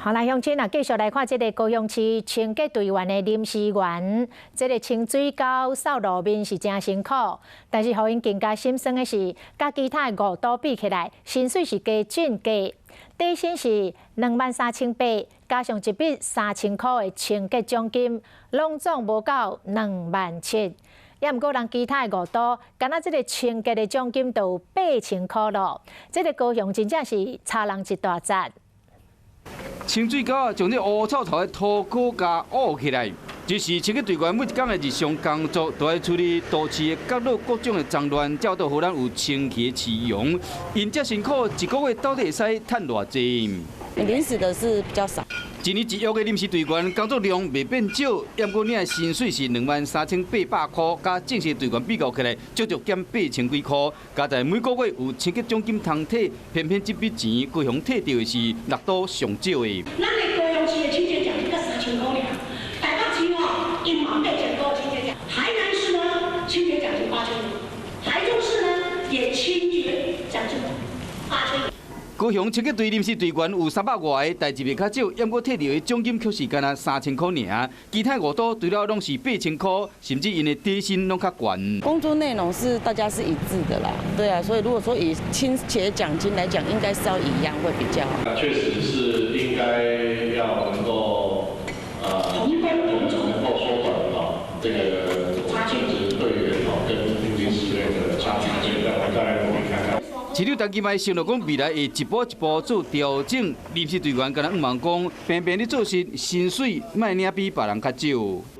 好來，鄉親啊，繼續來看這个高雄市清潔隊員的臨時員，這个清水溝、掃路面是誠辛苦，但是予𪜶更加心酸的是，佮其他的五都比起來，薪水是低真低，底薪是23,800，加上一筆3000箍的清潔獎金，攏總無夠2萬7。也毋過人其他的五都，干焦這个清潔的獎金就有8000箍囉。這个高雄真正是差人一大截。清水溝啊，將這烏臭臭的塗膏共挖起來，這是清潔隊員每一工的日常工作，都愛處理都市的角落各種的髒亂，才會予咱有清氣的市容。𪜶遮辛苦，一個月到底會使趁偌濟？臨時的是比較少。一年一約的臨時隊員工作量袂變少，毋過領的薪水是23,800箍，佮正式隊員比較起來，足足減8000幾箍。加在每個月有清潔獎金通提，偏偏這筆錢高雄提著的是六都上少的。咱的高雄市的清潔獎金才3000箍爾，台北市吼1萬8千箍清潔獎，台南市呢清潔獎金8500，台中市呢也清潔獎金8500。高雄清潔隊臨時隊員有300外個，代誌袂較少，毋過提著的獎金卻是干焦3000箍爾，其他五都除了攏是8000箍，甚至𪜶的底薪攏較懸。工作內容是大家是一致的啦，對啊，所以如果說以清潔獎金來講，應該是要一樣會比較好。確實是應該要能夠同工同酬，能夠縮短啊這個正職隊員哦跟臨時隊員的差距，我們再來努力看看。市長陳其邁承諾講，未來會一步一步做調整。臨時隊員敢若向望講，平平咧做事，薪水莫領比別人較少。